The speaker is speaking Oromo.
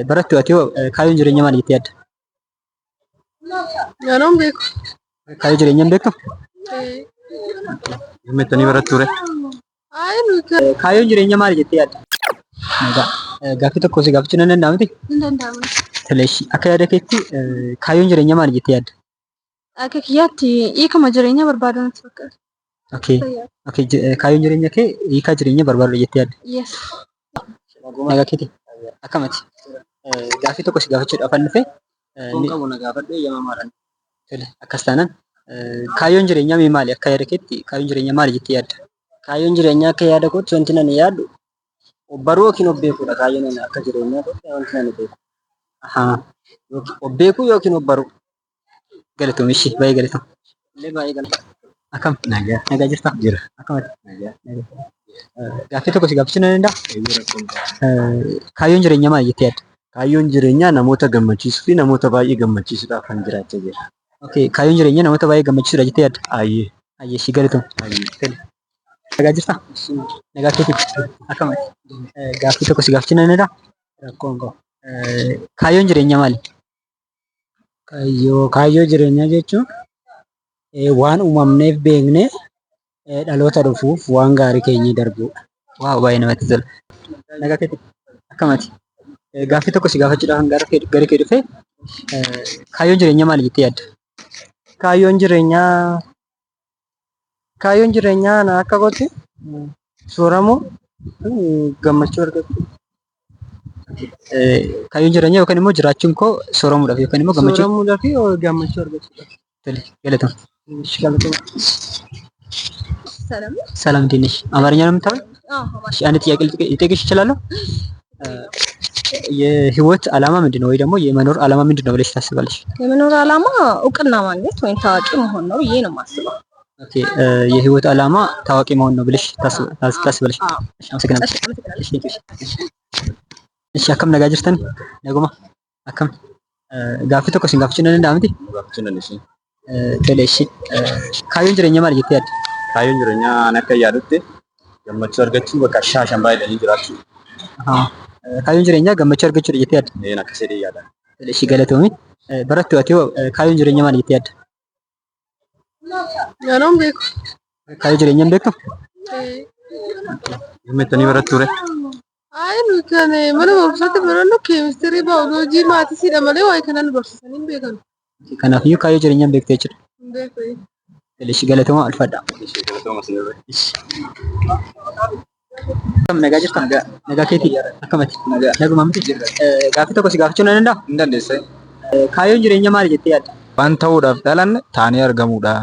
Barattuu ati hoo kaayyoon jireenyaa maali jettee yaadda? Yeroon beeku. Kaayyoo jireenyaa hin beektu? Yoomittanii barattu ture? Ayi nuti. Kaayyoon jireenyaa maali jettee yaadda? Nagaa. Gaaffii tokko si gaafachuu nan danda'a miti? Hin danda'amu. Tole ishii akka yaada keetti kaayyoon jireenyaa maali jettee yaadda? Akka kiyyaatti hiikuma jireenyaa barbaadu natti fakkaata. Okay. Okay. Kaayyoon jireenya kee hiikaa jireenyaa barbaadudha jettee yaadda? Yes. Nagaa keeti. Akkamati? Gaaffii tokko si gaafachuudhaaf an dhufe. Kun qabu na gaafadhu eeyyamamaadhaan. Tole akkas taanaan kaayyoon jireenyaa mee maali? Akka yaada keetti kaayyoon jireenyaa maali jettee yaadda? Kaayyoon jireenyaa akka yaada kootti wanti nani yaaddu of baruu yookiin of beekuudha. Kaayyoon ani akka jireenyaa kootti wanti nani beeku. Ahaa. Yookiin of beekuu yookiin of baruu. Galatoomi ishii baay'ee galatoomi. Illee baay'ee galatoomi. Akkam? Nagaa. Nagaa jirtaa? Jira. Akkamati? Nagaa. Gaaffii tokko si gaafachuu nan danda'a? Eeyyee rakkoon qaba. Kaayyoon jireenyaa maali jettee yaadda? Kaayyoon jireenyaa namoota gammachiisuu fi namoota baay'ee gammachiisuudhaaf kan jiraachaa jira. Okay, kaayyoon jireenyaa namoota baay'ee gammachiisuudha jettee yaadda? Ayyee. Ayyee ishii galatoomi. Ayyee. Tole. Nagaa jirtaa? Nagaa keetii? Akkamati? Gaaffii tokko si gaafachuu nan danda'a? Rakkoon qabu. Kaayyoon jireenyaa maali? Kaayyoo jireenyaa jechuun waan uumamneef beeknee dhaloota dhufuuf waan gaarii keenyee darbuudha. Wow, baay'ee namatti tola. Nagaa keetii? Akkamati? Gaaffii tokko si gaafachuudhaaf gara kee dhufe kaayyoon jireenyaa maali jettee yaadda? Kaayyoon jireenyaa ana akka kootti sooramuu, gammachuu argachuu. Kaayyoon jireenyaa yookaan immoo jiraachuun koo sooramuudhaaf yookaan immoo gammachuu. Sooramuudhaa fi gammachuu argachuudha. Tole, galatoomi. Galatoomi. ሰላም። ሰላም እንዴት ነሽ? አማርኛ ነው የምታወሪው? አዎ። እሺ፣ አንድ ጥያቄ ልጠይቅሽ እችላለሁ? የህይወት ዓላማ ምንድን ነው ወይ ደግሞ የመኖር ዓላማ ምንድን ነው ብለሽ ታስባለሽ? የመኖር ዓላማ እውቅና ማግኘት ወይም ታዋቂ መሆን ነው ብዬ ነው የማስበው። Okay፣ የህይወት ዓላማ ታዋቂ መሆን ነው ብለሽ ታስባለሽ? አዎ። እሺ፣ አመሰግናለሁ። እሺ፣ አመሰግናለሁ። እሺ፣ thank you። እሺ፣ akkam nagaa jirtan? Naguma akkam? Gaaffii tokko isin gaafachuu nan danda'a miti? Gaafachuu dandeessi. Tole እሺ. Kaayyoon jireenyaa maali jettee yaadda? Kaayyoon jireenyaa ani akka yaadutti gammachuu argachuu bakka shaashan baay'atanii jiraachuu. Kaayyoon jireenyaa gammachuu argachuudha jettee yaadda? Een akkas jedhee yaada. Tole እሺ, galatoomi. Barattuu ati hoo kaayyoon jireenyaa maali jettee yaadda? Yeroon beeku. Kaayyoo jireenyaa hin beektu? Yoomittanii barattu ture? Ayi nuti kan mana barumsaatti barannu keemistirii, baayoloojii, mathsiidha malee waa'ee kana nu barsiisanii hin beekan. Kanaafiyyuu kaayyoo jireenyaa hin beektu jechuudha. Hin beeku. Tole እሺ, galatoomaa ulfaadha. Ishee galatooma isinirra. Akkam nagaa jirta? Nagaa keetii? Akkamati? Naguma miti? Gaaffii tokko si gaafachuu nan danda'a? Hin dandeesse. Kaayyoon jireenyaa maali jettee yaadda? Waan ta'uudhaaf dhalanne taanee argamuudha.